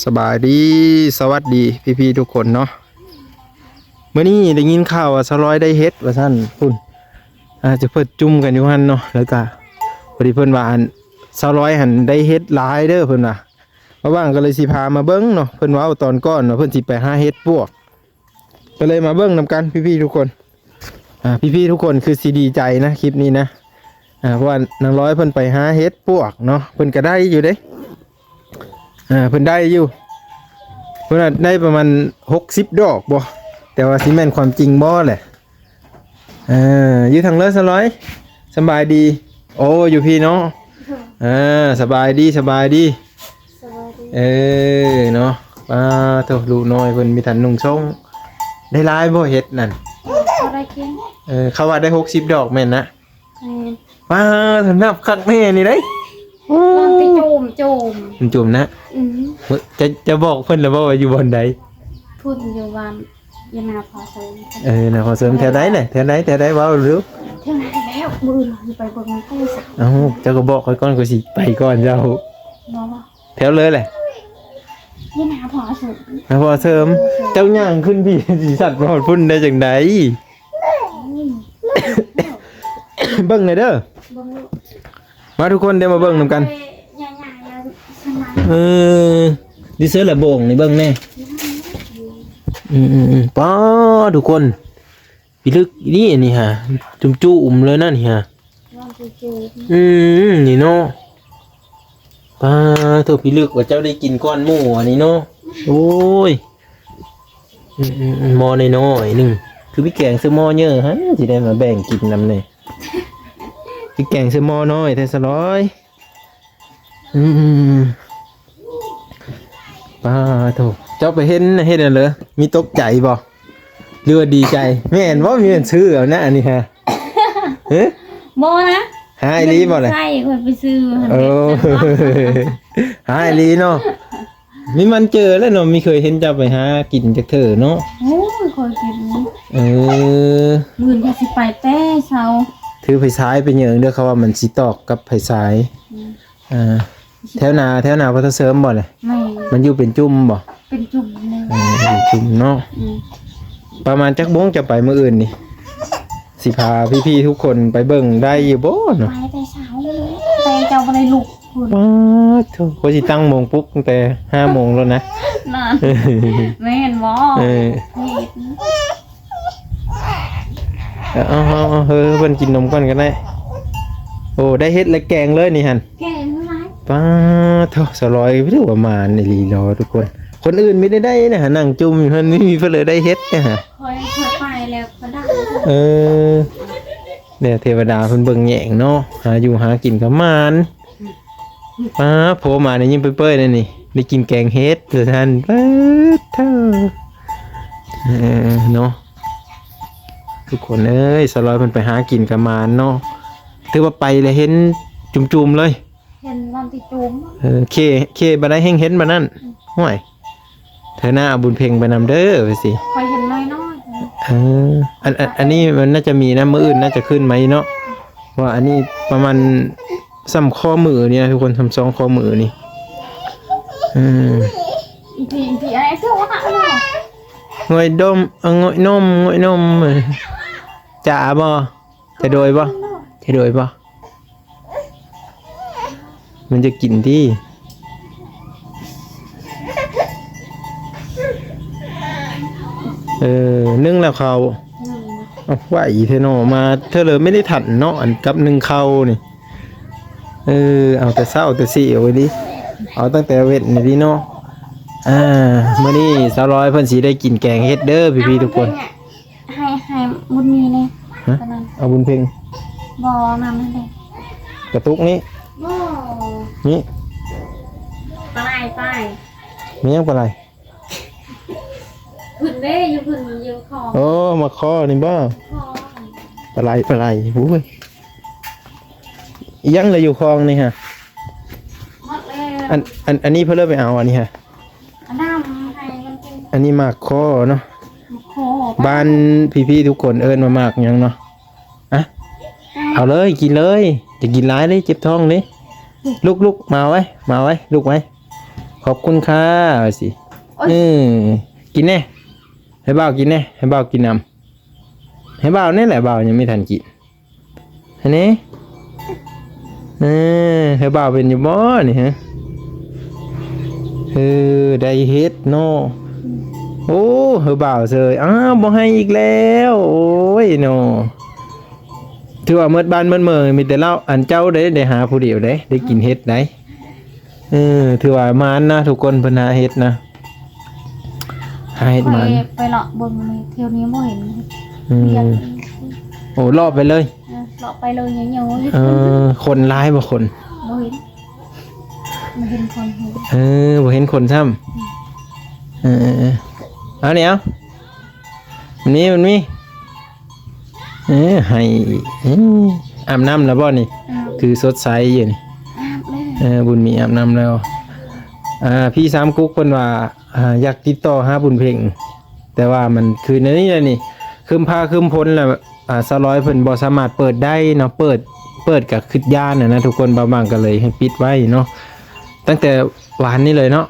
ສະບາຍດີ ສະຫວັດດີພີ່ໆທຸກຄົນເນາະ. ມື້ນີ້ໄດ້ຍິນຂ່າວວ່າສາວລອຍໄດ້ເຫັດວ່າຊັ້ນ ພຸ້ນ ອາດຈະເພິ່ນຈຸ່ມກັນຢູ່ຫັ້ນເນາະ. ແລ້ວກະພໍດີເພິ່ນວ່າ ອັນ ສາວລອຍຫັ້ນໄດ້ເຫັດຫຼາຍເດີ ເພິ່ນວ່າ ວ່າງໆກໍເລີຍຊິພາມາເບິ່ງເນາະ. ເພິ່ນເວົ້າຕອນກ່ອນວ່າເພິ່ນຊິໄປຫາເຫັດປວກ ກໍເລີຍມາເບິ່ງນຳກັນພີ່ໆທຸກຄົນ. ອ່າ ພີ່ໆທຸກຄົນຄືຊິດີໃຈນະຄລິບນີ້ນະ ອ່າ ເພາະວ່ານາງລອຍເພິ່ນໄປຫາເຫັດປວກເນາະ ເພິ່ນກໍໄດ້ຢູ່ເດ້. ອ່າ ເພິ່ນໄດ້ຢູ່ ເພິ່ນວ່າໄດ້ປະມານຫົກສິບດອກບໍ່ ແຕ່ວ່າຊິແມ່ນຄວາມຈິງບໍ່ແຫຼະ. ເອີ ຢູ່ທາງເລີສະລອຍ ສະບາຍດີ. ໂອ້ ຢູ່ພີ້ເນາະ. ເອີ ສະບາຍດີ ສະບາຍດີ. ສະບາຍດີ. ເອີ ເນາະ ປາໂທ້ ລູກນ້ອຍເພິ່ນມີແຕ່ນຸ່ງໂສ້ງ. ໄດ້ຫຼາຍບໍ່ເຫັດນັ້ນ? ພໍໄດ້ກິນ. ເອີ ເຂົາວ່າໄດ້ຫົກສິບດອກແມ່ນນະ? ແມ່ນ. ປາໂທ້ ນັບຄັກແນ່ນີ້ເດ້. ໂອ້ ມັນຊິຈູມໆ ມັນຈູມນະ. ອືມ ເອີ ຈະ ຈະບອກເພິ່ນແລ້ວບໍ່ວ່າຢູ່ບ່ອນໃດ? ພຸ້ນ ຢູ່ບ້ານ ຢູ່ນາພໍ່ເສີມ. ເອີ ນາພໍ່ເສີມ ແຖວໃດແຫຼະ? ແຖວໃດ ແຖວໃດ ເວົ້າດູ. ແຖວນັ້ນແຫຼະ ມື້ອື່ນເຮົາຊິໄປເບິ່ງນຳກັນຊະ. ເອົ້າ ເຈົ້າກໍບອກຂ້ອຍກ່ອນ ຂ້ອຍຊິໄປກ່ອນເຈົ້າ. ບໍ່ ບໍ່ ແຖວເລີແຫຼະ? ຢູ່ນາພໍ່ເສີມ. ນາພໍ່ເສີມ. ເຈົ້າຍ່າງຂຶ້ນພີ້ ຊິສັດມາຮອດພຸ້ນໄດ້ຈັ່ງໃດ? ອືມ ເບິ່ງແດ່ເດີ. ເບິ່ງ ມາທຸກຄົນ ດຽວມາເບິ່ງນຳກັນ. ເອີ ດິເຊີລະໂບງນີ້ເບິ່ງແດ່. ອືມໆໆ ປາ ທຸກຄົນ ພິລຶກອີ່ຫຼີອັນນີ້ຫາ ຈຸ້ມຈຸ້ມເລີຍນະນີ້ຫາ. ອືມ ນີ້ເນາະ. ປາໂທ້ ພິລຶກວ່າເຈົ້າໄດ້ກິນກ່ອນໝູ່ອັນນີ້ເນາະ. ໂອ້ຍ ອືມໆໆ ໝໍ້ນ້ອຍໆໜຶ່ງ ຄືມີແກງໃສ່ໝໍ້ເຍີຫັ້ນ ຊິໄດ້ມາແບ່ງກິນນຳແດ່. ຄືແກງໃສ່ໝໍ້ນ້ອຍແທ້ສະລອຍ. ອືມ ປາໂທ້ ເຈົ້າໄປເຫັນເຮັດຫຍັງເລີ ມີຕົກໃຈບໍ່ ຫຼືວ່າດີໃຈ? ແມ່ນບໍ່? ມີແມ່ນຊື້ເອົານະອັນນີ້ຫາ. ຮະ ບໍ່ນະ ຫາອີ່ຫຼີບໍ່ລະ? ໃຊ່ ຂ້ອຍໄປຊື້ຫັ້ນ. ໂອ້ ຫາອີ່ຫຼີເນາະ. ມີມັນເຈີແລ້ວເນາະ ມີເຄີຍເຫັນເຈົ້າໄປຫາກິນຈັກເທື່ອເນາະ. ໂອ້ຍ ຂ້ອຍກິນ. ເອີ ມື້ອື່ນຂ້ອຍຊິໄປແຕ່ເຊົ້າ. ຖືໄຟສາຍໄປເຫຍິງເດີ ເຂົາວ່າມັນຊິຕອກກັບໄຟສາຍ. ອືມ ອ່າ ແຖວໜ້າ ແຖວໜ້າພໍ່ເຖົ້າເສີມບໍ່ລະ? ແມ່ນ. ມັນຢູ່ເປັນຈຸ່ມບໍ່? ເປັນຈຸ່ມເລີຍ. ເອີ ເປັນຈຸ່ມເນາະ. ອືມ ປະມານຈັກໂມງຈະໄປມື້ອື່ນນີ້? ຊິພາພີ່ໆທຸກຄົນໄປເບິ່ງໄດ້ຢູ່ບໍ່ເນາະ? ໄປແຕ່ເຊົ້າເລີຍ ແຕ່ເຈົ້າບໍ່ໄດ້ລຸກພຸ້ນ. ປາໂທ້ ຂ້ອຍຊິຕັ້ງໂມງປຸກຕັ້ງແຕ່ຫ້າໂມງໂລດນະ. ນັ້ນ ແມ່ນບໍ່? ເອີ ເຮັດ ເອົາ ເອົາ ເອົາ ເອີ ເພິ່ນກິນນົມກ່ອນກໍໄດ້. ໂອ້ ໄດ້ເຫັດແລ້ວແກງເລີຍນີ້ຫັ້ນ. ແກງເລີຍ. ປາໂທ້ ສາວລອຍຖືວ່າໝານອີ່ຫຼີເນາະທຸກຄົນ. ຄົນອື່ນມີໄດ້ໄດ້ນະ ນັ່ງຈຸ່ມຢູ່ຫັ້ນ ມີ ມີເພິ່ນເລີຍໄດ້ເຫັດນະ. ຂ້ອຍ ຂ້ອຍໄປແລ້ວກໍໄດ້. ເອີ ແນວເທວະດາເພິ່ນເບິ່ງແຍງເນາະ ຫາຢູ່ຫາກິນກໍໝານ. ອືມ ອ້າ ໂພມາໄດ້ຍິນເປີຍໆແນວນີ້ ໄດ້ກິນແກງເຫັດວ່າຊັ້ນ. ປາດເທີ ເອີ ເນາະ ທຸກຄົນເອີຍ ສາວລອຍເພິ່ນໄປຫາກິນກໍໝານເນາະ. ຖືວ່າໄປແລ້ວເຫັນຈຸ່ມໆເລີຍ. ເຫັນວັນທີ່ຈຸ່ມ. ເອີ ເຄ ເຄບາດໃດແຮ່ງເຫັນບາດນັ້ນ. ອືມ ຫ້ວຍ ເທື່ອໜ້າເອົາບຸນເພັງໄປນຳເດີ ວ່າຊີ້. ຂ້ອຍເຫັນນ້ອຍໆ. ເອີ ອັນ ອັນ ອັນນີ້ມັນໜ້າຈະມີນະ ມື້ອື່ນໜ້າຈະຂຶ້ນມາອີກເນາະ. ເພາະວ່າອັນນີ້ປະມານສ່ຳຂໍ້ມືນີ້ນະທຸກຄົນ ສ່ຳສອງຂໍ້ມືນີ້. ອືມ ອີພີ ອີພີ ອັນນີ້ຄືວ່າ ງ່ອຍດົມ ເອີ ງ່ອຍນົມ ງ່ອຍນົມ. ຈະບໍ່? ຈະໂດຍບໍ່? ຈະໂດຍບໍ່? ມັນຈະກິນຕິ. ເອີ ໜຶ້ງແລ້ວເຂົ້າ. ໜຶ້ງ. ເອົາ ໄວແທ້ເນາະ ມາເທື່ອເລີໄມ່ໄດ້ທັນເນາະ ອັນກັບໜຶ້ງເຂົ້ານີ້. ເອີ ເອົາແຕ່ເຊົ້າແຕ່ສີເອົາໄວ້ດິ ເອົາຕັ້ງແຕ່ເວັນນີ້ດິເນາະ. ອ່າ ມື້ນີ້ສາວລອຍເພິ່ນຊິໄດ້ກິນແກງເຫັດເດີພີ່ໆທຸກຄົນ. ໃຫ້ ໃຫ້ບຸນມີແດ່. ຮະ? ຕົວນັ້ນ ເອົາບຸນເພັງ. ບໍ່ ນັ້ນແຫຼະ ກະຕຸກນີ້. ບໍ່ ນີ້ ປາໄຫຼ ປາໄຫຼ. ມີຫຍັງປາໄຫຼ? ພຸ້ນເດ້ ຢູ່ພຸ້ນ ຢູ່ຄໍ. ໂອ້ ມາຄໍນີ້ບໍ່? ຄໍ ປາໄຫຼ ປາໄຫຼ. ໂອ້ຍ ອີຫຍັງລະຢູ່ຄໍນີ້ຫະ? ໝົດແລ້ວ. ອັນ ອັນ ອັນນີ້ເພິ່ນເລີໄປເອົາອັນນີ້ຫະ? ອັນນັ້ນໃຫ້ມັນເປັນ ອັນນີ້ໝາກຄໍເນາະ. ໝາກຄໍ. ບ້ານພີ່ໆທຸກຄົນເອີ້ນວ່າໝາກຫຍັງເນາະ? ອະ ເອົາເລີຍ ກິນເລີຍ. ຢ່າກິນຫຼາຍເດ້ ເຈັບທ້ອງເດ້. ອືມ ລຸກໆ ມາເອົາໄວ້ ມາເອົາໄວ້ ລຸກໄວ້. ຂອບຄຸນຄ່າ ວ່າຊິ. ໂອ້ຍ ເອີ ກິນແດ່ ໃຫ້ບ່າວກິນແດ່ ໃຫ້ບ່າວກິນນຳ ໃຫ້ບ່າວນີ້ແຫຼະ ບ່າວຍັງບໍ່ທັນກິນ. ອັນນີ້ ເອີ ເຮີບ່າວເປັນຢູ່ບໍ່ນີ້ຮະ? ເອີ ໄດ້ເຮັດເນາະ. ໂອ້ ເຮີບ່າວເຊີຍ ອ້າວ ບໍ່ໃຫ້ອີກແລ້ວ. ໂອ້ຍເນາະ ຖືວ່າໝົດບ້ານໝົດເມືອງ ມີແຕ່ລາວ ອັນເຈົ້າໄດ້ ໄດ້ຫາຜູ້ດຽວເດ້ ໄດ້ກິນເຫັດໄດ. ເອີ ຖືວ່າໝານນະທຸກຄົນ ເພິ່ນຫາເຫັດນະ ຫາເຫັດໝານ. ຂ້ອຍໄປເລາະເບິ່ງນີ້ ແຖວນີ້ບໍ່ເຫັນ. ອືມ ວຽກ ໂອ້ ເລາະໄປເລີຍ. ເອີ ເລາະໄປເລີຍ ເຫງົ້ຍໆ. ເອີ ຄົນຫຼາຍບໍ່ຄົນ? ບໍ່ເຫັນ ບໍ່ເຫັນຄົນ. ເອີ ບໍ່ເຫັນຄົນຊ້ຳ. ອືມ ເອີໆໆ ເອົານີ້ ເອົາ ນີ້ມັນມີ ເອີ ໃຫ້ ເອີ ອາບນ້ຳແລ້ວບໍ່ນີ້? ອາບ ຄືສົດໃສຢູ່ນີ້. ອາບແລ້ວ ເອີ ບຸນມີອາບນ້ຳແລ້ວ. ອ່າ ພີ່ສາມກຸກເພິ່ນວ່າ ອ່າ ຢາກຕິດຕໍ່ຫາບຸນເພັງ ແຕ່ວ່າມັນຄືໃນນີ້ແຫຼະນີ້ ຄຶມຟ້າຄຶມຝົນແລ້ວ ອ່າ ສາວລອຍເພິ່ນບໍ່ສາມາດເປີດໄດ້ເນາະ. ເປີດ ເປີດກໍຄິດຢ້ານນະທຸກຄົນ ບ່າວບັງກໍເລີຍໃຫ້ປິດໄວ້ເນາະ ຕັ້ງແຕ່ວານນີ້ເລີຍເນາະ.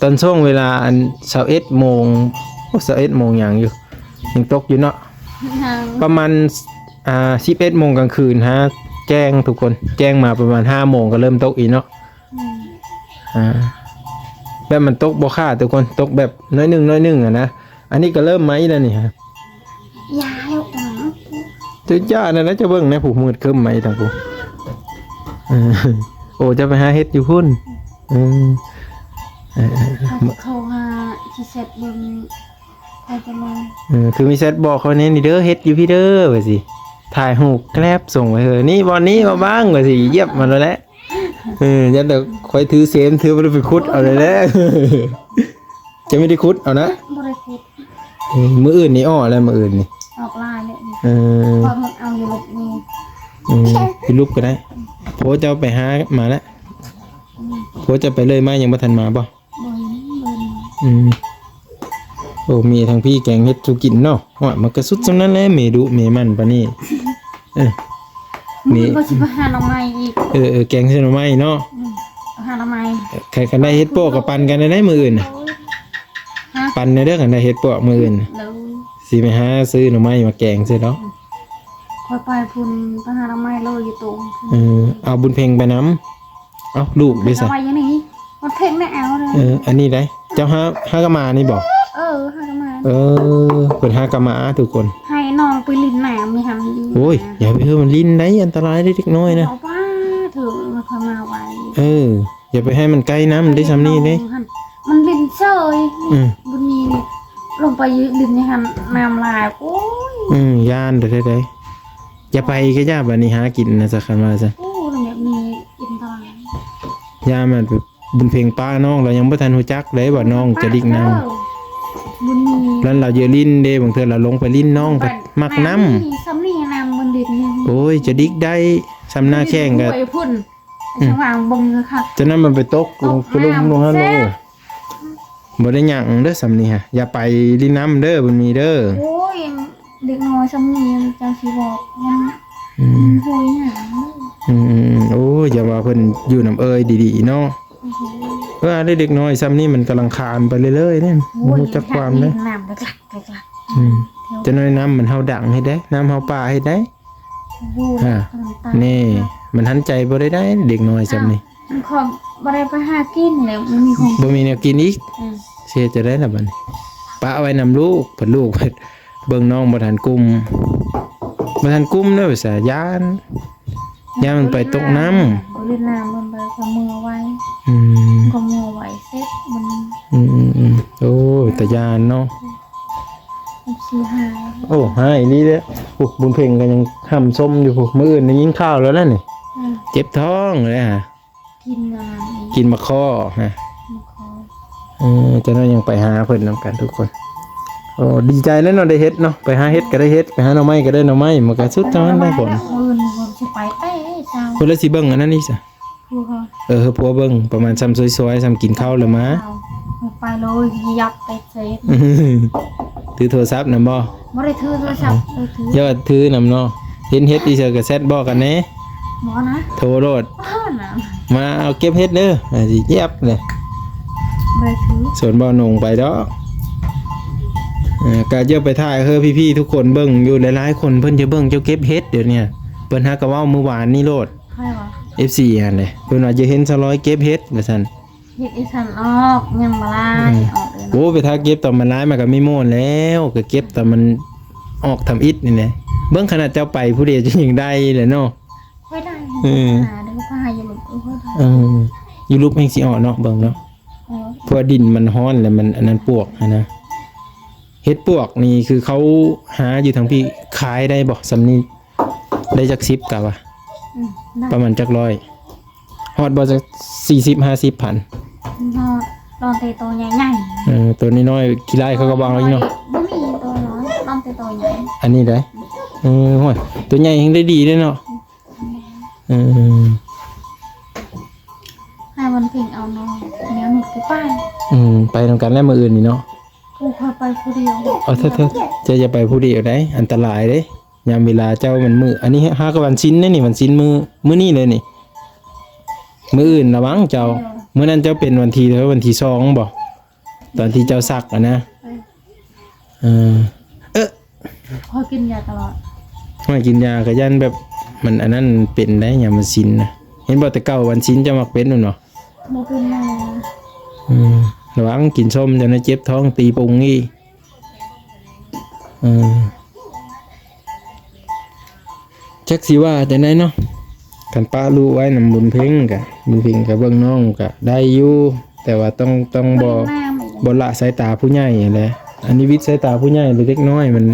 ຕອນຊ່ວງເວລາອັນຊາວເອັດໂມງ ໂອ້ ຊາວເອັດໂມງຫຍັງຢູ່ ຍັງຕົກຢູ່ເນາະ. ຍັງ ປະມານ ອ່າ ສິບເອັດໂມງກາງຄືນຫາແຈ້ງທຸກຄົນ ແຈ້ງມາປະມານຫ້າໂມງກໍເລີ່ມຕົກອີກເນາະ. ອືມ ອ່າ ແບບມັນຕົກບໍ່ຂາດທຸກຄົນ ຕົກແບບໜ້ອຍໜຶ່ງ ໜ້ອຍໜຶ່ງຫັ້ນນະ. ອັນນີ້ກໍເລີ່ມໄໝ້ແລ້ວນີ້ຮະ. ຢ່າແລ້ວ ເຈົ້າຢ້ານນັ້ນນະ ເຈົ້າເບິ່ງແດ່ ຜູ້ມືດຄຶ້ມໄໝ້ທາງຜູ້. ເອີ ໂອ້ ເຈົ້າໄປຫາເຫັດຢູ່ພຸ້ນ. ເອີ ເອີ ເອີ ເຂົາຫາຊິແຊັດເບິ່ງ ໃຜຈະມາ. ເອີ ຄືມີແຊັດບອກຂ້ອຍແດ່ນີ້ເດີ ເຫັດຢູ່ພີ້ເດີ ວ່າຊິ ຖ່າຍຮູບແກລັບສົ່ງໄປເຮີ ນີ້ບ່ອນນີ້ມາບ້າງ ວ່າຊິຢຽບມັນໂລດແຫຼະ. ເອີ ຢ້ານແຕ່ຂ້ອຍຖືເສມ ຖືບໍ່ໄດ້ໄປຂຸດເອົາແຫຼະ. ຈະມີໄດ້ຂຸດເອົານະ? ບໍ່ໄດ້ຂຸດ. ເອີ ມື້ອື່ນນີ້ອອກແລ້ວ ມື້ອື່ນນີ້ ອອກຫຼາຍແລ້ວນີ້. ເອີ ເພາະມັນເອົາຢູ່ລົດນີ້. ເອີ ຢູ່ລົດກໍໄດ້. ໂພເຈົ້າໄປຫາມາແລ້ວ. ອືມ ໂພເຈົ້າໄປເລີຍມາ ຍັງບໍ່ທັນມາບໍ່? ບໍ່ເຫັນ ບໍ່ເຫັນ. ອືມ ໂອ້ ມີທັງພີ້ແກງເຫັດສູ່ກິນເນາະ. ໂອ້ຍ ມັນກໍສຸດສ່ຳນັ້ນແຫຼະ ເມດຸເມໝັ່ນປານນີ້. ເອີ ມື້ອື່ນກໍຊິໄປຫາໜໍ່ໄມ້ອີກ. ເອີໆ ແກງໃສ່ໜໍ່ໄມ້ເນາະ. ອືມ ຫາໜໍ່ໄມ້. ຄັນ ຄັນໄດ້ເຫັດປວກກໍປັ່ນກັນໄດ້ມື້ອື່ນນະ. ໂອ້ຍ ຮະ? ປັ່ນແດ່ເດີ ຄັນໄດ້ເຫັດປວກມື້ອື່ນ. ໂດຍ. ຊິໄປຫາຊື້ໜໍ່ໄມ້ມາແກງໃສ່ດອກ. ອືມ ຂ້ອຍໄປພຸ້ນ ໄປຫາໜໍ່ໄມ້ເລີຍຢູ່ຕົງ. ເອີ ເອົາບຸນເພັງໄປນຳ. ເອົ້າ ລູກເດ້ຊະ? ເອົາໄວ້ຢູ່ນີ້ ມັນເພງແນ່ເອົາເດີ. ເອີ ອັນນີ້ໄດ໋ ເຈົ້າຫາ ຫາກະມານີ້ບໍ? ເອີ ຫາກະມາ. ເອີ ເພິ່ນຫາກະມາທຸກຄົນ. ໃຫ້ນ້ອງໄປຫຼິ້ນນ້ຳມີຫັ້ນ. ໂອ້ຍ ຢ່າໄປເຮີມັນຫຼິ້ນໄດ໋ ອັນຕະລາຍເດ້ເດັກນ້ອຍນະ. ເອົາປ້າເຖິງມັນເຂົ້າມາໄວ. ເອີ ຢ່າໄປໃຫ້ມັນໃກ້ນ້ຳເດ້ ຊ່ຳນີ້ເດ້ ມັນຫຼິ້ນເຊີຍ. ອືມ ບຸນມີນີ້ ລົງໄປຫຼິ້ນໃນຫັ້ນ ນ້ຳຫຼາຍ. ໂອ້ຍ ອືມ ຢ້ານແທ້ໆ. ຢ່າໄປກໍຢ່າ ບາດນີ້ຫາກິນນະ ຊະ ຄັນວ່າຊັ້ນ. ໂອ້ ແບບນີ້ອັນຕະລາຍ. ຢ່າ ມັນບຸນເພັງປ້ານ້ອງ ລາວຍັງບໍ່ທັນຮູ້ຈັກເດ້ວ່ານ້ອງຈະດິກນ້ຳ. ບຸນມີ ນັ້ນລາວຢາກຫຼິ້ນເດ້ ບາງເທື່ອລາວລົງໄປຫຼິ້ນ ນ້ອງ ໄປ ມັກນ້ຳ. ຊ່ຳນີ້ນ້ຳມັນດິກນີ້. ໂອ້ຍ ຈະດິກໄດ້ ຊ່ຳໜ້າແຂ້ງກໍ ພຸ້ນ. ອືມ ສະຫວ່າງເບິ່ງຄັກ. ຈາກນັ້ນມັນໄປຕົກ ຕົກ ໄປລົງ ລົງຫັ້ນ. ບໍ່ໄດ້ຫຍັງເດີຊ່ຳນີ້ຫະ ຢ່າໄປຫຼິ້ນນ້ຳເດີ ບຸນມີເດີ. ໂອ້ຍ ເດັກນ້ອຍຊ່ຳນີ້ ເຈົ້າຊິບອກມັນ. ອືມ ມັນໂຫຍຫຍັງ. ອືມໆໆ ໂອ້ຍ ຢ່າວ່າເພິ່ນຢູ່ນຳເອີຍດີໆເນາະ. ໂອ້ໂຫ ເອີ ເດັກນ້ອຍຊ່ຳນີ້ມັນກຳລັງຄານໄປເລື້ອຍໆເດ້. ໂອ້ຍ ບໍ່ຮູ້ຈັກຄວາມເດ້. ອືມ ຈະໜ້ອຍນ້ຳມັນເຮົາດັງເຮັດໄດ໋ ນ້ຳເຮົາປ່າເຮັດໄດ໋. ໂອ້ຍ ອ່າ ແນ່ ມັນຫັນໃຈບໍ່ໄດ້ໄດ໋ ເດັກນ້ອຍຊ່ຳນີ້. ອ້າວ ມັນກໍບໍ່ໄດ້ໄປຫາກິນແລ້ວ ບໍ່ມີຂອງ ບໍ່ມີແນວກິນອີກ. ອືມ ຊິເຮັດຈັ່ງໃດລະບັດນີ້? ປະໄວ້ນຳລູກ ເພິ່ນ ລູກເພິ່ນເບິ່ງນ້ອງບໍ່ທັນກຸ້ມ ບໍ່ທັນກຸ້ມເດີ ວ່າຊະ ຢ້ານ ຢ້ານມັນໄປຕົກນ້ຳ. ບໍ່ຫຼິ້ນນ້ຳ ມັນໄປ ກໍເມືອໄວ. ອືມ ກໍເມືອໄວເສັດມັນ. ອືມໆໆ ໂອ້ຍ ຕາຢ້ານເນາະ. ໂອ້ ຮ້າຍອີ່ຫຼີເດ້. ໂອ້ ບຸນເພັງກໍຍັງຫ້ຳຊົມຢູ່ພຸ້ນ ມື້ອື່ນໄດ້ຍິນຂ່າວແລ້ວນະນີ້. ອືມ ເຈັບທ້ອງເລີຍຫະ. ກິນອັນນັ້ນ ກິນໝາກຄໍ່ຮະ ໝາກຄໍ່. ເອີ ຈັກໜ້ອຍຍັງໄປຫາເພິ່ນນຳກັນທຸກຄົນ. ໂອ້ ດີໃຈແລ້ວເນາະ ໄດ້ເຫັດເນາະ ໄປຫາເຫັດກໍໄດ້ເຫັດ ໄປຫາໜໍ່ໄມ້ກໍໄດ້ໜໍ່ໄມ້ ມັນກໍສຸດເທົ່ານັ້ນແຫຼະ. ມື້ອື່ນກໍຊິໄປແຕ່ເຊົ້າ ເພິ່ນລະຊິເບິ່ງອັນນັ້ນອີກຊະ. ເອີ ເອີ ຜົວເບິ່ງ ປະມານຊ່ຳຊ່ວຍໆ ຊ່ຳກິນເຂົ້າແລ້ວມາ. ໄປເລີຍ ຫຍັບໄປເສຍ. ຖືໂທລະສັບນຳບໍ່? ບໍ່ໄດ້ຖືໂທລະສັບ. ເອີ ຖື ຢ່າວ່າຖືນຳເນາະ. ເຫັນເຫັດຢູ່ໃສກໍແຊັດບອກກັນແດ່. ບໍ່ນະ ໂທໂລດ. ມາເອົາເກັບເຫັດເດີ ຊິຫຍັບເລີຍ. ບໍ່ໄດ້ຖື ສວນບ່າວນົງໄປດອກ. ເອີ ກະຢ່າໄປຖ່າຍເຮີ ພີ່ໆທຸກຄົນເບິ່ງຢູ່ ຫຼາຍໆຄົນເພິ່ນຈະເບິ່ງເຈົ້າເກັບເຫັດດຽວນີ້. ເພິ່ນຫາກະເວົ້າມື້ວານນີ້ໂລດ ໃຜວະ ເອັຟຊີຫັ້ນເດ້ ເພິ່ນວ່າຢາກເຫັນສາວລອຍເກັບເຫັດວ່າຊັ້ນ. ເຮັດອີ່ສັນອອກ ຍັງບໍ່ຫຼາຍ ອືມ ອອກເລີຍ. ໂອ້ ໄປຖ້າເກັບຕອນມັນຫຼາຍ ມັນກໍມີໂມນແລ້ວ ກໍເກັບຕອນມັນອອກທຳອິດນີ້ແຫຼະ. ເບິ່ງຂະໜາດເຈົ້າໄປຜູ້ດຽວເຈົ້າຍັງໄດ້ເລີຍເນາະ. ຂ້ອຍໄດ້ ເອີ ຫາເດີ ຂ້ອຍຫາຢູ່ ເອີ ຂ້ອຍໄດ້ ເອີ ຢູ່ຫຼຸບແຮ່ງຊິອອກເນາະ ເບິ່ງເນາະ. ເອີ ເພາະວ່າດິນມັນຮ້ອນ ແລ້ວມັນອັນນັ້ນປວກຫັ້ນນະ. ເຫັດປວກນີ້ຄືເຂົາຫາຢູ່ທາງພີ້ ຂາຍໄດ້ບໍ່ ສ່ຳນີ້? ໄດ້ຈັກສິບກະວ່າ ອືມ ໄດ້ ປະມານຈັກຮ້ອຍ? ຮອດບໍ່ ຈັກສີ່ສິບຫ້າສິບພັນ? ຮອດ ລອງແຕ່ໂຕໃຫຍ່ໆ. ເອີ ໂຕນ້ອຍໆ ຂີ້ລ້າຍເຂົາກໍບໍ່ເອົາອີກເນາະ. ບໍ່ມີໂຕນ້ອຍ ລອງແຕ່ໂຕໃຫຍ່. ອັນນີ້ໄດ໋ ເອີ ໂອ້ຍ ໂຕໃຫຍ່ແຮ່ງໄດ້ດີເດ້ເນາະ. ອືມ ໃຫ້ວັນເພັງເອົານ້ອງ ແນວນີ້ກໍໄປ. ອືມ ໄປນຳກັນແຫຼະມື້ອື່ນນີ້ເນາະ. ໂອ້ ຂ້ອຍໄປຜູ້ດຽວ. ເອົາເທີ ເທີ ເຈົ້າຢ່າໄປຜູ້ດຽວໄດ໋ ອັນຕະລາຍເດ້. ຍາມເວລາເຈົ້າມັນມື້ ອັນນີ້ຫາກະວັນສິນເດ້ນີ້ ວັນສິນມື້ ມື້ນີ້ເລີຍນີ້. ມື້ອື່ນລະວັງເຈົ້າ. ເອີ ມື້ນັ້ນເຈົ້າເປັນວັນທີເທົ່າໃດ? ວັນທີສອງບໍ່? ຕອນທີ່ເຈົ້າສັກຫັ້ນນະ. ເອີ ເອີ ເອີ ຂ້ອຍກິນຢາຕະຫຼອດ. ຂ້ອຍກິນຢາກະຢ້ານແບບມັນອັນນັ້ນເປັນໄດ໋ ຍາມວັນສິນນະ. ເຫັນບໍ່ ແຕ່ເກົ່າວັນສິນເຈົ້າມັກເປັນພຸ້ນເນາະ. ບໍ່ເປັນແລ້ວ. ອືມ ລະວັງກິນສົ້ມ ຈັ່ງໄດ້ເຈັບທ້ອງຕີປຸງອີກ. ເອີ ຈັກຊິວ່າຈັ່ງໃດເນາະ. ຄັນປະລູກໄວ້ນຳບຸນເພັງກະ ບຸນເພັງກະເບິ່ງນ້ອງກະໄດ້ຢູ່ ແຕ່ວ່າຕ້ອງ ຕ້ອງບໍ່ ບໍ່ລະສາຍຕາຜູ້ໃຫຍ່ຫັ້ນແຫຼະ. ອັນນີ້ວິດສາຍຕາຜູ້ໃຫຍ່ ແລະເດັກນ້ອຍມັນ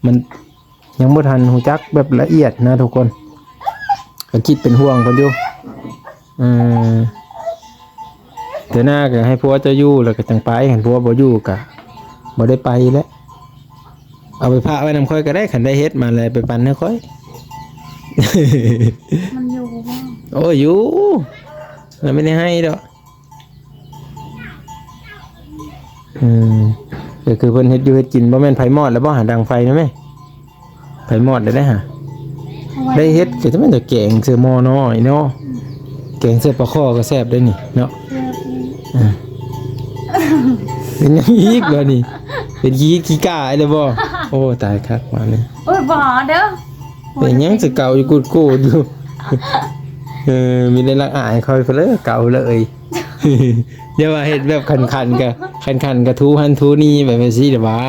ມັນຍັງບໍ່ທັນຮູ້ຈັກແບບລະອຽດນະທຸກຄົນ ກະຄິດເປັນຫ່ວງເພິ່ນຢູ່. ເອີ ເທື່ອໜ້າກໍໃຫ້ຜົວເຈົ້າຢູ່ ແລ້ວກໍຈັ່ງໄປ, ຄັນຜົວບໍ່ຢູ່ກໍບໍ່ໄດ້ໄປແຫຼະ. ເອົາໄປຝາກໄວ້ນຳຂ້ອຍກໍໄດ້, ຄັນໄດ້ເຫັດມາແລ້ວໄປປັນໃຫ້ຂ້ອຍ. ມັນຢູ່ບໍ່? ໂອ້ຍ ຢູ່, ລາວບໍ່ໄດ້ໃຫ້ດອກ. ເອີ ກໍຄືເພິ່ນເຮັດຢູ່ເຮັດກິນ, ບໍ່ແມ່ນໄຟມອດແລ້ວບໍ່ ຫາດັງໄຟນຳແມ້? ໄຟມອດແລ້ວເດ້ຫາ. ໄດ້ເຮັດກໍຈະແມ່ນແຕ່ແກງໃສ່ໝໍ້ນ້ອຍເນາະ. ອືມ ແກງໃສ່ປາຄໍ່ກໍແຊບເດ້ນີ້ເນາະ. ແຊບ. ເອີ ເປັນຫຍັງອີກບາດນີ້? ເປັນຂີ້ຂີ້ກ້າອີກແລ້ວບໍ່? ໂອ້ ຕາຍຄັກບາດນີ້. ໂອ້ຍ ບໍ່ເດີ. ເປັນຫຍັງຄືເກົ່າຢູ່ ກູດໆຢູ່. ເອີ ມີແຕ່ລັກອາຍຂ້ອຍພຸ້ນເລີຍ ເກົ່າເລີຍ. ຢ່າວ່າເຮັດແບບຂັນໆ ກະ ຂັນໆ ກະຖູຫັ້ນຖູນີ້ ແບບຊີ້ແຫຼະຫວາ.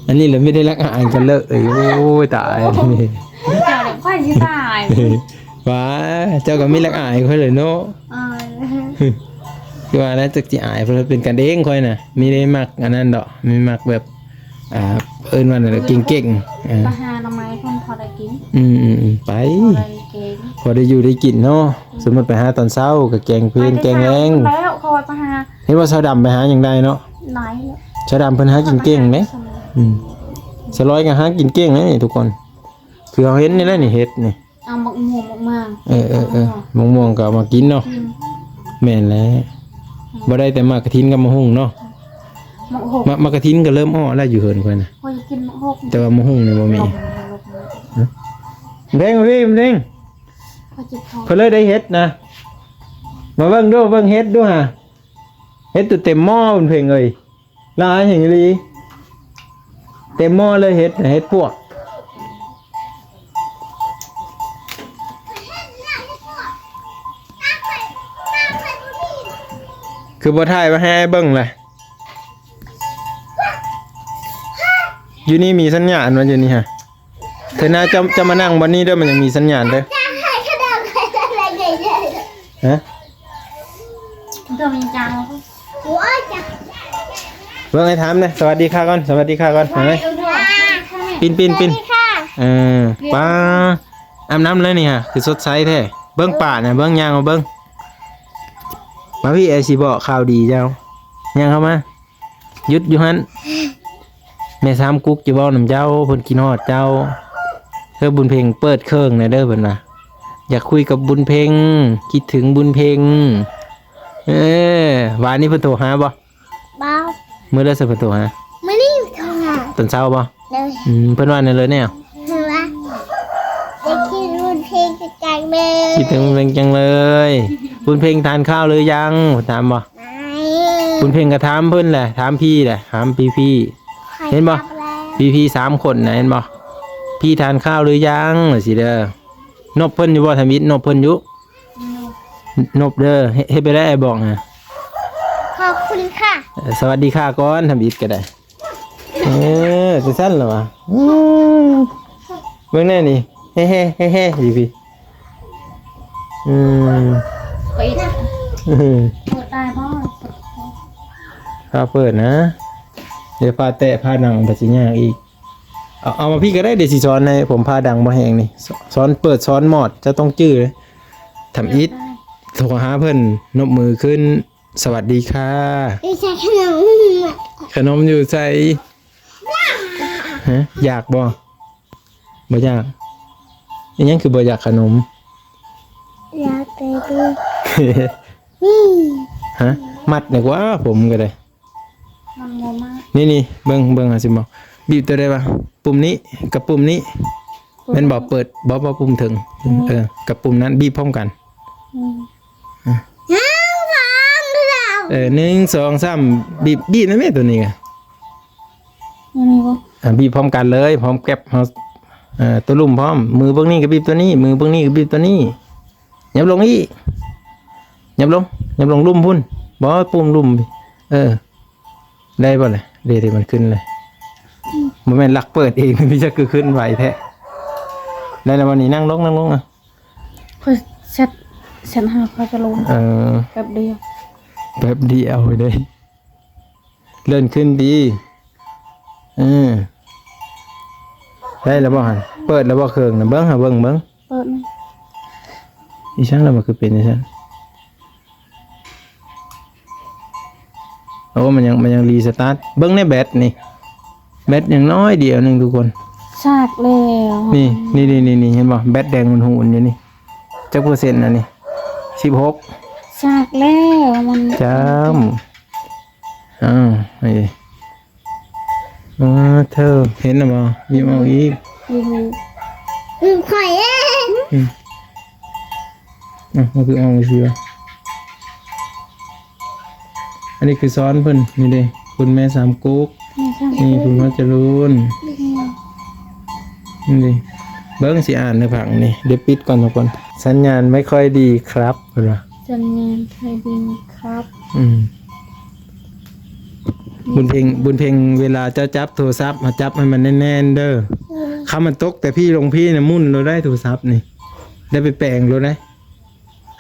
ອັນນີ້ລະມີແຕ່ລັກອາຍກັນເລີຍ. ໂອ້ຍ ຕາຍ. ເຈົ້າລະຂ້ອຍຊິຕາຍ. ຫວາ ເຈົ້າກໍມີລັກອາຍຂ້ອຍເລີຍເນາະ. ອາຍ. ຄືວ່ານະ ຈັກຊິອາຍ ເພິ່ນເປັນກັນເອງຂ້ອຍນະ. ມີໄດ້ມັກອັນນັ້ນດອກ ມີມັກແບບ ອ່າ ເອີ້ນວ່າແນວໃດ ເກັ່ງໆ. ເອີ ໄປຫາໜໍ່ໄມ້ເພິ່ນພໍໄດ້ກິນ. ອືມໆໆ ໄປ ພໍໄດ້ແກງ ພໍໄດ້ຢູ່ໄດ້ກິນເນາະ. ອືມ ສົມມຸດໄປຫາຕອນເຊົ້າກໍແກງເພນ ແກງແລງ. ແລ້ວເຂົາວ່າໄປຫາ ເຫັນວ່າສາວດຳໄປຫາຫຍັງໄດ້ເນາະ. ຫຼາຍແລ້ວ ສາວດຳເພິ່ນຫາກິນເກັ່ງເດ້. ອືມ ສາວລອຍກໍຫາກິນເກັ່ງເດ້ນີ້ທຸກຄົນ. ຄືເຮົາເຫັນນີ້ແຫຼະນີ້ ເຫັດນີ້. ເອົາໝາກມ່ວງ ໝາກມ່ວງ. ເອີໆໆ ໝາກມ່ວງກໍເອົາມາກິນເນາະ. ອືມ ແມ່ນແຫຼະ. ອືມ ບໍ່ໄດ້ແຕ່ໝາກກະທິນກັບໝາກຫຸ່ງເນາະ. ໝາກຫຸ່ງ ໝາກ ໝາກກະທິນກໍເລີ່ມອອກແລ້ວຢູ່ເຮືອນຂ້ອຍນະ. ຂ້ອຍກິນໝາກຫຸ່ງ ແຕ່ວ່າໝາກຫຸ່ງນີ້ບໍ່ມີ. ເພງ ເພງ ເພງ ຂ້ອຍເຈັບທ້ອງ. ເພິ່ນເລີຍໄດ້ເຫັດນະ. ມາເບິ່ງດູ ເບິ່ງເຫັດດູຫາ. ເຫັດໂຕເຕັມໝໍ້ ເພງເອີຍ. ຫຼາຍແຮງອີ່ຫຼີ ເຕັມໝໍ້ເລີຍເຫັດ ເຫັດປວກ. ຄືບໍ່ຖ່າຍມາໃຫ້ອ້າຍເບິ່ງລະ? ຢູ່ນີ້ມີສັນຍານບໍ່ ຢູ່ນີ້ຫະ? ເທື່ອໜ້າເຈົ້າ ເຈົ້າມານັ່ງບ່ອນນີ້ເດີ ມັນຍັງມີສັນຍານເດີ. ຮະ? ເບິ່ງໃຫ້ຖາມແດ່ ສະຫວັດດີຄ່າກ່ອນ ສະຫວັດດີຄ່າກ່ອນ. ເຫັນໄໝ? ປິ່ນ ປິ່ນ ປິ່ນ. ເອີ ປ້າ ອາບນ້ຳແລ້ວນີ້ຫະ ຄືສົດໃສແທ້. ເບິ່ງປ້ານະ ເບິ່ງ ຍ່າງມາເບິ່ງ. ມາພີ້ ອ້າຍຊິບອກຂ່າວດີເຈົ້າ. ຍ່າງເຂົ້າມາ. ຢຸດຢູ່ຫັ້ນ ແມ່ສາມກຸກຈະເວົ້ານຳເຈົ້າ ເພິ່ນຄິດຮອດເຈົ້າ. ເອີ ບຸນເພັງເປີດເຄື່ອງແດ່ເດີ ເພິ່ນວ່າ ຢາກຄຸຍກັບບຸນເພັງ ຄິດເຖິງບຸນເພັງ. ເອີ ວານນີ້ເພິ່ນໂທຫາບໍ່? ບໍ່. ມື້ໃດຊະເພິ່ນໂທຫາ? ມື້ນີ້ໂທຫາ. ຕອນເຊົ້າບໍ່? ໂດຍ. ອືມ ເພິ່ນວ່າແນວໃດແດ່? ເພິ່ນວ່າ ຢາກຄິດເຖິງບຸນເພັງຈັງເລີຍ ຄິດເຖິງບຸນເພັງຈັງເລີຍ. ບຸນເພັງທານຂ້າວຫຼືຍັງ ຖາມບໍ່? ຍັງ. ບຸນເພັງກໍຖາມເພິ່ນແຫຼະ ຖາມພີ່ແຫຼະ ຖາມພີ່ໆ ເຫັນບໍ່? ພີ່ໆສາມຄົນນະ ເຫັນບໍ່? ພີ່ທານຂ້າວຫຼືຍັງ? ວ່າຊີ້ເດີ. ນົບເພິ່ນຢູ່ບໍ່? ທຳອິດນົບເພິ່ນຢູ່? ນົບເດີ. ເຮັດ ເຮັດໄປໄດ້ອ້າຍບອກນະ. ຂອບຄຸນຄ່ະ. ເອີ ສະຫວັດດີຄ່ະກ່ອນ ທຳອິດກໍໄດ້. ເອີ ຈັ່ງຊັ້ນລະຫວາ. ອືມ ເບິ່ງແນ່ນີ້ ແຮໆໆໆ ຢູ່ພີ້. ອືມ ໄປອີກ ເປີດໄດ້ບໍ່? ພາເປີດນະ ດຽວພາແຕະພາດັງໄປ ຊິຍາກອີກ. ເອົາ ເອົາມາພີ້ກໍໄດ້ ດຽວຊິສອນໃຫ້. ຜົມພາດັງບໍ່ແຮງນີ້ ສອນ ເປີດສອນມອດ ເຈົ້າຕ້ອງຈື່ເດີ. ທຳອິດ ໂທຫາເພິ່ນ ນົບມືຂຶ້ນ. ສະຫວັດດີຄ່ະ. ຢູ່ໃສຂະໜົມ? ຂະໜົມຢູ່ໃສ? ຮະ? ຢາກບໍ່? ບໍ່ຢາກ. ອີຫຍັງຄືບໍ່ຢາກຂະໜົມ? ຢາກແຕ່ ຮະ? ມັດນີ້ກວ່າ ຜົມກໍໄດ້. ມັນບໍ່ມາ. ນີ້ໆ ເບິ່ງ ເບິ່ງ ຫາຊິບອກ. ບີບຕົວໃດວະ? ປຸ່ມນີ້ກັບປຸ່ມນີ້ ແມ່ນບໍ່? ເປີດ ບໍ່ ບໍ່ ປຸ່ມເທິງ. ອືມ ເອີ ກັບປຸ່ມນັ້ນ ບີບພ້ອມກັນ. ອືມ ອ່ະ ໜຶ່ງ ສອງ ສາມ ບີບ ບີບນຳແມ່ຕົວນີ້ກະ. ອັນນີ້ບໍ່? ອ່າ ບີບພ້ອມກັນເລີຍ ພ້ອມແກັບເຮົາ. ເອີ ຕົວລຸ່ມພ້ອມ. ມືເບິ່ງນີ້ກໍບີບຕົວນີ້ ມືເບິ່ງນີ້ກໍບີບຕົວນີ້. ຫຍັບລົງອີກ ຫຍັບລົງ ຫຍັບລົງລຸ່ມພຸ້ນ. ບໍ່ ປຸ່ມລຸ່ມ. ເອີ ໄດ້ບໍ່ລະ? ເດ ເດ ມັນຂຶ້ນເລີຍ. ອືມ ບໍ່ແມ່ນລັກເປີດເອງ ມີຈັກຄືຂຶ້ນໄວແທ້. ໄດ້ແລ້ວບໍ່ນີ້? ນັ່ງລົງ ນັ່ງລົງ. ອ່ະ ຂ້ອຍແຊັດ ແຊັດຫາຂ້ອຍຈະລົງ. ເອີ ແປັບດຽວ ແປັບດຽວເດ້. ເລື່ອນຂຶ້ນດີ. ເອີ ໄດ້ແລ້ວບໍ່ຫັ້ນ? ເປີດແລ້ວບໍ່ເຄື່ອງນະ? ເບິ່ງຫາ ເບິ່ງ ເບິ່ງ. ເປີດນະ. ອີຫຍັງລະ ມັນຄືເປັນຈັ່ງຊັ້ນ? ໂອ້ ມັນຍັງ ມັນຍັງຣີສະຕາດ. ເບິ່ງໃນແບັດນີ້ ແບັດຍັງນ້ອຍດຽວໜຶ່ງທຸກຄົນ. ສາກແລ້ວ. ນີ້ ນີ້ ນີ້ ນີ້ ເຫັນບໍ່? ແບັດແດງຫຸ່ນໆຢູ່ນີ້. ຈັກເປີເຊັນອັນນີ້? ສິບຫົກ. ສາກແລ້ວມັນ. ຈ້ຳ. ອ້າວ ນີ້ ເອີ ເທີ ເຫັນແລ້ວບໍ່? ບີບອອກອີກ. ອືມ ຂ້ອຍເອງ. ອືມ ເອົ້າ ມັນຄືອອກຈັ່ງຊີ້ວະ? ອັນນີ້ຄືສອນເພິ່ນ. ນີ້ເດ້ ຄຸນແມ່ສາມກຸກ. ແມ່ສາມກຸກ. ນີ້ ຄຸນພໍ່ຈະລຸນ. ອືມ ນີ້ເດ້ ເບິ່ງ ຊິອ່ານໃຫ້ຟັງນີ້. ດຽວປິດກ່ອນທຸກຄົນ. ສັນຍານໄມ່ຄ່ອຍດີຄັບ ເພິ່ນວ່າ. ສັນຍານໄມ່ຄ່ອຍດີຄັບ. ອືມ ບຸນເພັງ ບຸນເພັງ ເວລາເຈົ້າຈັບໂທລະສັບ ໃຫ້ຈັບໃຫ້ມັນແໜ້ນໆເດີ. ອືມ ຄັນມັນຕົກແຕ່ພີ້ລົງພີ້ນະ ໝຸ່ນໂລດໄດ໋ໂທລະສັບນີ້ ໄດ້ໄປແປງໂລດໄດ໋.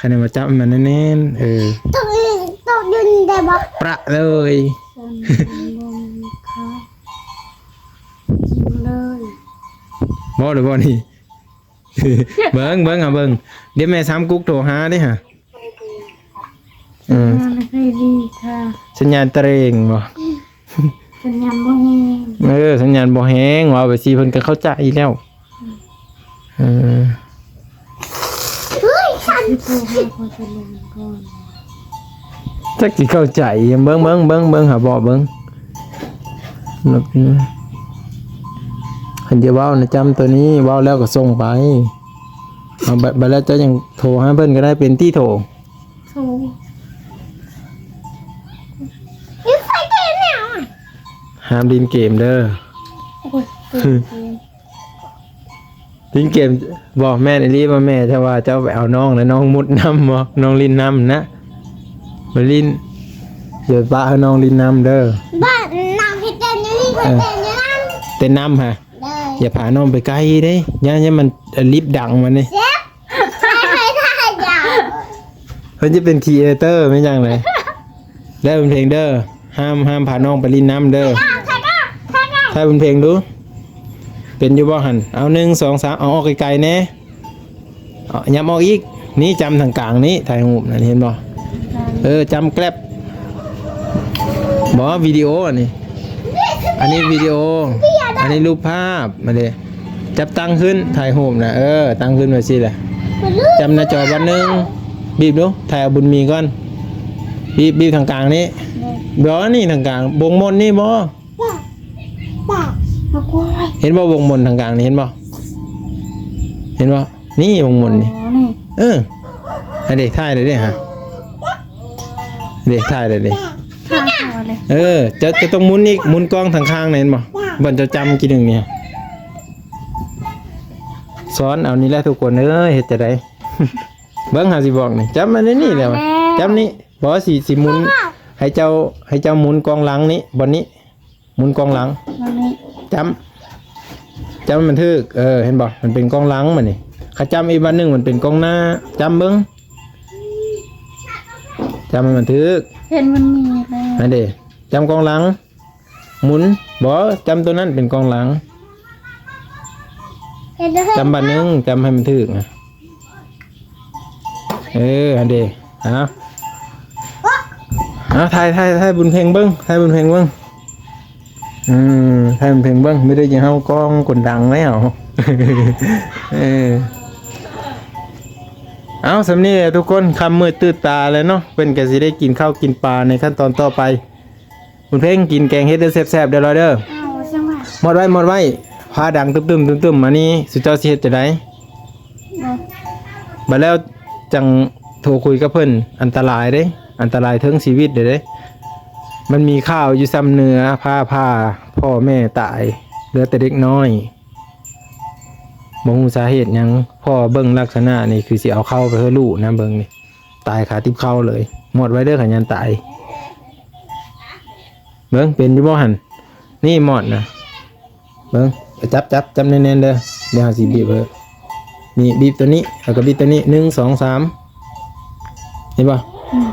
ຄັນວ່າຈັບໃຫ້ມັນແໜ້ນໆ ເອີ ຕົກຢູ່ ຕົກຢູ່ນີ້ໄດ້ບໍ່? ປະເລີຍ. ບໍ່ໄດ້ບໍ່ນີ້? ເບິ່ງ ເບິ່ງ ເອົາເບິ່ງ. ດຽວແມ່ສາມກຸກໂທຫາເດ້ຫະ. ເອີ ສັນຍານບໍ່ຄ່ອຍດີຄ່ະ. ສັນຍານຕະເຣງບໍ່? ສັນຍານບໍ່ແຮງ. ເອີ ສັນຍານບໍ່ແຮງ. ເວົ້າໄປຊີ້ເພິ່ນກໍເຂົ້າໃຈແລ້ວ. ອືມ ເອີ ເຮີ້ຍ ສັນ. ຊິໂທຫາພໍ່ຈະລຸນກ່ອນ. ຈັກຊິເຂົ້າໃຈ. ເບິ່ງ ເບິ່ງ ເບິ່ງ ເບິ່ງ ຫາເບາະເບິ່ງ. ຄັນຈະເວົ້ານະ ຈຳໂຕນີ້ ເວົ້າແລ້ວກໍສົ່ງໄປ. ເອົາ ບາດ ບາດແລ້ວເຈົ້າຍັງໂທຫາເພິ່ນກໍໄດ້. ເປັນຕິໂທ. ໂທ. ຫ້າມຫຼິ້ນເກມເດີ. ໂອ້ຍ ຫຼິ້ນເກມ ຫຼິ້ນເກມ. ບໍ່ແມ່ນອີ່ຫຼີບໍ່ແມ່ ຖ້າວ່າເຈົ້າໄປເອົານ້ອງ ແລ້ວນ້ອງມຸດນຳບໍ່? ນ້ອງຫຼິ້ນນຳນະ ໄປຫຼິ້ນ. ຢ່າປະໃຫ້ນ້ອງຫຼິ້ນນຳເດີ. ບໍ່ ນ້ອງຊິເຕັ້ນຢູ່ນີ້ ຂ້ອຍເຕັ້ນຢູ່ນັ້ນ. ເຕັ້ນນຳຫະ? ຢ່າພານ້ອງໄປໃກ້ເດ້ ຢ້ານ ຢ້ານມັນລິບດັງມັນນີ້. ເພິ່ນຈະເປັນຄຣີເອເຕີແມ່ນຫຍັງເລີຍ. ໄດ້ເປັນເພງເດີ. ຫ້າມ ຫ້າມພານ້ອງໄປຫຼິ້ນນຳເດີ. ຖ້າເປັນເພງດູ ເປັນຢູ່ບໍ່ຫັ້ນ? ເອົາ ໜຶ່ງ ສອງ ສາມ ເອົາອອກໄກໆແດ່. ເອົາ ຫຍັບອອກອີກ. ນີ້ ຈ້ຳທາງກາງນີ້ ຖ່າຍຮູບນັ້ນ ເຫັນບໍ່? ເອີ ຈ້ຳແກລັບ. ບໍ່ ວິດີໂອອັນນີ້. ອັນນີ້ວິດີໂອ ອັນນີ້ຮູບພາບ. ມາເດ້ ຈັບຕັ້ງຂຶ້ນ ຖ່າຍຮູບນະ. ເອີ ຕັ້ງຂຶ້ນໄວ້ຊີ້ແຫຼະ. ຈ້ຳໜ້າຈໍບາດໜຶ່ງ. ບີບດູ ຖ່າຍເອົາບຸນມີກ່ອນ. ບີບ ບີບທາງກາງນີ້. ບໍ່ ນີ້ທາງກາງ ວົງມົນນີ້ບໍ່? ເຫັນບໍ່? ວົງມົນທາງກາງນີ້ ເຫັນບໍ່? ເຫັນບໍ່? ນີ້ວົງມົນນີ້. ອໍ ນີ້. ເອີ ອັນນີ້ຖ່າຍໄດ້ເດ້ຫະ. ນີ້ຖ່າຍໄດ້ເດ້. ເອີ ເຈົ້າ ເຈົ້າຕ້ອງໝູນອີກ ໝູນກ້ອງທາງຂ້າງນັ້ນ ເຫັນບໍ່? ບ່ອນເຈົ້າຈ້ຳກີ້ໜຶ່ງນີ້ ສອນເອົານີ້ແຫຼະທຸກຄົນເອີຍ ເຮັດຈັ່ງໃດ? ເບິ່ງ ເຮົາຊິບອກນີ້ ຈ້ຳອັນນີ້ແຫຼະ ຈ້ຳນີ້ ບໍ່ ຊິ ຊິໝູນ ໃຫ້ເຈົ້າ ໃຫ້ເຈົ້າໝູນກ້ອງຫຼັງນີ້ ບ່ອນນີ້ ໝູນກ້ອງຫຼັງ ບ່ອນນີ້ ຈ້ຳ ຈ້ຳໃຫ້ມັນຖືກ ເອີ ເຫັນບໍ່? ມັນເປັນກ້ອງຫຼັງບັດນີ້ ຄັນຈ້ຳອີກບ່ອນໜຶ່ງ ມັນເປັນກ້ອງໜ້າ ຈ້ຳເບິ່ງ ຈ້ຳໃຫ້ມັນຖືກ ເຫັນມັນມີແລ້ວ ອັນເດ ຈ້ຳກ້ອງຫຼັງ ໝູນ ບໍ່ ຈ້ຳໂຕນັ້ນເປັນກ້ອງຫຼັງ ເຮັດ ຈ້ຳບາດໜຶ່ງ ຈ້ຳໃຫ້ມັນຖືກນະ ເອີ ຫັ້ນເດ ເອົາ ເອົາ ຖ່າຍ ຖ່າຍ ຖ່າຍບຸນເພັງເບິ່ງ ຖ່າຍບຸນເພັງເບິ່ງ ອືມ ຖ່າຍບຸນເພັງເບິ່ງ ມີແຕ່ຊິເຮົາກ້ອງຄົນດັງແລ້ວ ເອີ ເອົາ ສ່ຳນີ້ແຫຼະທຸກຄົນ ຄ່ຳມືດຕື່ນຕາແລ້ວເນາະ ເພິ່ນກໍຊິໄດ້ກິນເຂົ້າກິນປາໃນຂັ້ນຕອນຕໍ່ໄປ. ບຸນເພັງ ກິນແກງເຫັດເດີ ແຊບໆເດີລອຍເດີ ອ້າວ ວ່າຈັ່ງວ່າ ໝົດໄວ້ ໝົດໄວ້ ຟ້າດັງຕຶ້ມໆຕຶ້ມໆ ອັນນີ້ສຸເຈົ້າຊິເຮັດຈັ່ງໃດ? ບັດແລ້ວຈັ່ງໂທຄຸຍກັບເພິ່ນ ອັນຕະລາຍເດ້ ອັນຕະລາຍເຖິງຊີວິດເດ້ ເດ້ ມັນມີຂ່າວຢູ່ຊຳເໜືອ ຟ້າຜ່າ ພໍ່ແມ່ຕາຍ ເຫຼືອແຕ່ເດັກນ້ອຍ ບໍ່ຮູ້ສາເຫດຫຍັງ ພໍ່ເບິ່ງລັກສະນະນີ້ຄືຊິເອົາເຂົ້າໄປໃຫ້ລູກນະ ເບິ່ງນີ້ ຕາຍຄາຕິບເຂົ້າເລີຍ ໝົດໄວ້ເດີ ຂະຫຍັນຕາຍ ເບິ່ງ ເປັນຢູ່ບໍ່ຫັ້ນ? ນີ້ໝອດນະ ເບິ່ງ ຈັບ ຈັບ ຈັບແໜ້ນໆເດີ ດຽວເຮົາຊິບີບເບິ່ງ ນີ້ ບີບໂຕນີ້ ແລ້ວກໍບີບໂຕນີ້ ໜຶ່ງ ສອງ ສາມ ເຫັນບໍ່? ອືມ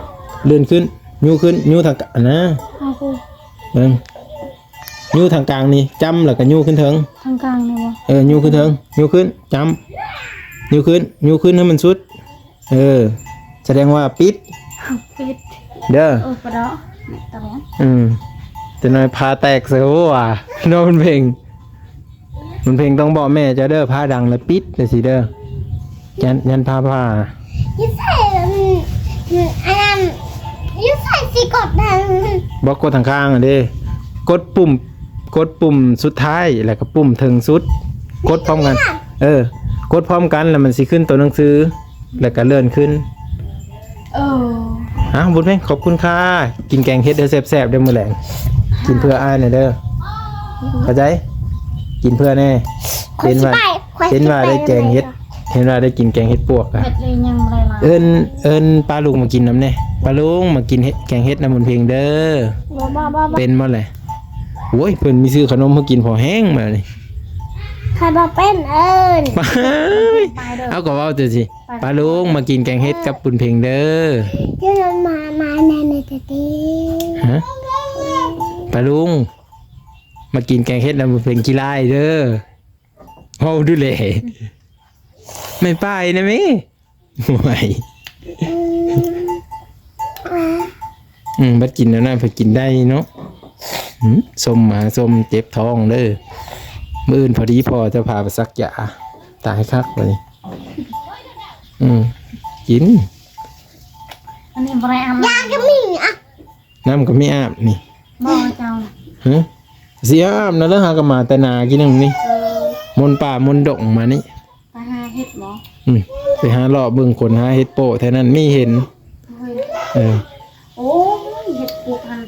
ເລື່ອນຂຶ້ນ ຍູ້ຂຶ້ນ ຍູ້ທາງກາງນະ ເອົາ ເບິ່ງ ຍູ້ທາງກາງນີ້ ຈ້ຳ ແລ້ວກໍຍູ້ຂຶ້ນເທິງ ທາງກາງນີ້ບໍ່? ເອີ ຍູ້ຂຶ້ນເທິງ ຍູ້ຂຶ້ນ ຈ້ຳ ຍູ້ຂຶ້ນ ຍູ້ຂຶ້ນໃຫ້ມັນສຸດ ເອີ ສະແດງວ່າປິດ ປິດເດີ ເອີ ປະເດາະ ຕະແບງ ອືມ ຈະໜ້ອຍພາແຕກໃສ່ຫົວ ເນາະ ບຸນເພັງ ບຸນເພັງຕ້ອງບອກແມ່ເຈົ້າເດີ ພາດັງແລ້ວປິດຈັ່ງຊີ້ເດີ ຢ້ານ ຢ້ານພາຜ່າ ຢູ່ໃສ ອັນນັ້ນ ຢູ່ໃສຊິກົດນັ້ນ ບໍ່ ກົດທາງຂ້າງຫັ້ນເດ້ ກົດປຸ່ມ ກົດປຸ່ມສຸດທ້າຍ ແລ້ວກໍປຸ່ມເທິງສຸດ ກົດພ້ອມກັນ ເອີ ກົດພ້ອມກັນ ແລ້ວມັນຊິຂຶ້ນໂຕໜັງສື ແລ້ວກໍເລື່ອນຂຶ້ນ ເອີ ອ້າວ ບຸນເພັງ ຂອບຄຸນຄ່າ ກິນແກງເຫັດເດີ ແຊບໆເດີ ມື້ແລງ ກິນເພື່ອອ້າຍແດ່ເດີ ເຂົ້າໃຈ? ກິນເພື່ອແດ່ ເຫັນວ່າ ເຫັນວ່າໄດ້ແກງເຫັດ ເຫັນວ່າໄດ້ກິນແກງເຫັດປວກກະ ເຫັດເລີຍຍັງບໍ່ໄດ້ຫຼາຍ ເອີ້ນ ເອີ້ນປ້າລຸງມາກິນນຳແດ່ ປ້າລຸງມາກິນເຫັດ ແກງເຫັດນຳບຸນເພັງເດີ ບໍ່ ບໍ່ ບໍ່ ເປັນບໍ່ແຫຼະ? ໂອ້ຍ ເພິ່ນມີຊື້ຂະໜົມໃຫ້ກິນພໍແຮງບາດນີ້ ຂ້ອຍບໍ່ເປັນ ເອີ້ນ ເອົາ ກໍເວົ້າຈັ່ງຊີ້ ປ້າລຸງມາກິນແກງເຫັດກັບບຸນເພັງເດີ ເດີ ມາ ມາ ມາ ມາ ຮະ ປ້າລຸງ ມາກິນແກງເຫັດນຳບຸນເພັງຂີ້ລ້າຍເດີ ເວົ້າດູແລ ແມ່ປ້າຍນະແມ່ ໂອ້ຍ ອືມ ອືມ ບັດກິນແນວນັ້ນເພິ່ນກິນໄດ້ເນາະ ອືມ ສົ້ມມາ ສົ້ມເຈັບທ້ອງເດີ ມື້ອື່ນພໍດີພໍ່ຈະພາໄປສັກຢາ ຕາຍຄັກເລີຍ ອືມ ກິນ ອັນນີ້ບໍ່ໄດ້ອາບນ້ຳ ຢາກໍມີອະ ນ້ຳກໍມີອາບນີ້ ບໍ່ເຈົ້າ ຮະ ຊິອາບນະ ແລ້ວຫາກໍມາແຕ່ນາກີ້ໜຶ່ງນີ້ ເອີ ມົນປ່າມົນດົງມານີ້ ໄປຫາເຫັດບໍ່? ອືມ ໄປຫາເລາະເບິ່ງ ຄົ້ນຫາເຫັດໂປ້ແຖວນັ້ນມີເຫັນ ເອີ ໂອ້ຍ ເຫັດປົກຫັ້ນ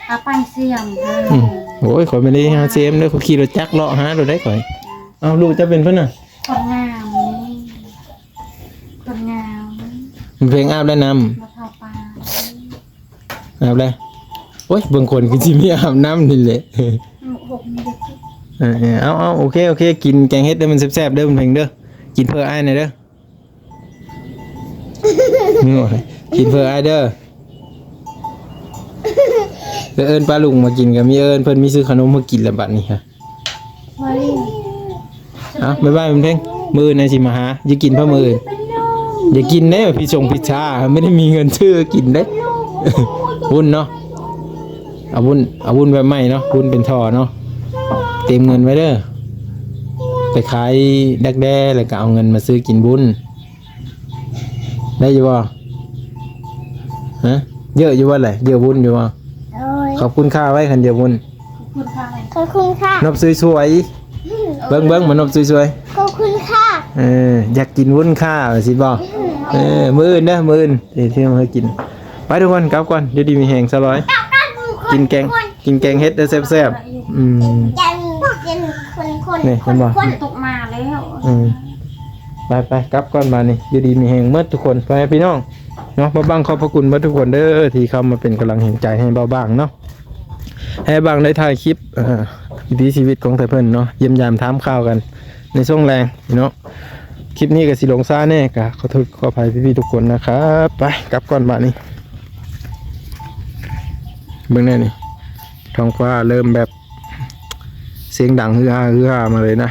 ເອົາໄປສຽມ ອືມ ໂອ້ຍ ຂ້ອຍບໍ່ໄດ້ຫາສຽມເດີ ຂ້ອຍຂີ່ລົດຈັກເລາະຫາໂລດໄດ໋ຂ້ອຍ ເອົ້າ ລູກເຈົ້າເປັນເພິ່ນນະ ຄົນງາມນີ້ ຄົນງາມ ເພັງອາບແລ້ວນ້ຳ ບໍ່ເຂົ້າປ່າ ອາບແລ້ວ ໂອ້ຍ ບາງຄົນຄືຊິມີອາບນ້ຳນີ້ແຫຼະ ເອີ ເອົາ ເອົາ ໂອເຄ ໂອເຄ ກິນແກງເຫັດເດີ ມັນແຊບໆເດີ ເພັງເດີ ກິນເພື່ອອ້າຍແດ່ເດີ ກິນເພື່ອອ້າຍເດີ ເອີ້ນປ້າລຸງມາກິນກໍມີ ເອີ້ນເພິ່ນມີຊື້ຂະໜົມໃຫ້ກິນແລ້ວບັດນີ້ ເອົ້າ ບາຍບາຍ ເພັງ ມື້ອື່ນຊິມາຫາ ຢ່າກິນເພາະມື້ອື່ນ ຢ່າກິນເດ້ ພິຊົງພິຊາ ບໍ່ໄດ້ມີເງິນຊື້ກິນເດ້ ວຸ້ນເນາະ ເອົາວຸ້ນ ເອົາວຸ້ນແບບໃໝ່ເນາະ ວຸ້ນເປັນທໍ່ເນາະ ຕຽມເງິນໄວ້ເດີ ໄປຂາຍດັກແດ້ ແລ້ວກໍເອົາເງິນມາຊື້ກິນວຸ້ນ ໄດ້ຢູ່ບໍ່? ຮະ ເຢີະຢູ່ບໍ່ແຫຼະ? ເຢີະວຸ້ນຢູ່ບໍ່? ໂອ້ຍ ຂອບຄຸນຄ່າໄວ້ ຄັນເຢີະວຸ້ນ ຂອບຄຸນຄ່າ ຂອບຄຸນຄ່າ ນົບສວຍໆ ເບິ່ງໆ ມານົບສວຍໆ ຂອບຄຸນຄ່າ ເອີ ຢາກກິນວຸ້ນຄ່າ ວ່າຊີ້ບໍ່? ເອີ ມື້ອື່ນເດີ ມື້ອື່ນຊິຊື້ມາໃຫ້ກິນ ໄປທຸກຄົນ ກັບກ່ອນ ຢູ່ດີມີແຮງ ສາວລອຍ ກັບກ່ອນ ກິນແກງ ກິນແກງເຫັດເດີແຊບໆ ອືມ ແກງເປັນຄົນໆ ນີ້ເຫັນບໍ່? ຄົນໆ ຕົກມາແລ້ວ ອືມ ໄປໆ ກັບກ່ອນບາດນີ້ ຢູ່ດີມີແຮງໝົດທຸກຄົນ ພໍ່ແມ່ພີ່ນ້ອງເນາະ. ບ່າວບັງຂອບພະຄຸນໝົດທຸກຄົນເດີ ທີ່ເຂົ້າມາເປັນກຳລັງແຮງໃຈໃຫ້ບ່າວບັງເນາະ ໃຫ້ບ່າວບັງໄດ້ຖ່າຍຄລິບ ເອີ ວິຖີຊີວິດຂອງໄທເພິ່ນເນາະ ຢ້ຽມຢາມຖາມຂ່າວກັນໃນຊ່ວງແລງເນາະ. ຄລິບນີ້ກໍຊິລົງຊ້າແດ່ ກໍຂໍໂທດຂໍອະໄພພີ່ໆທຸກຄົນນະຄັບ. ໄປ ກັບກ່ອນບາດນີ້ ເບິ່ງແດ່ນີ້ ທ້ອງຟ້າເລີ່ມແບບ ສຽງດັງຮືຮາຮືຮາມາເລີຍນະ.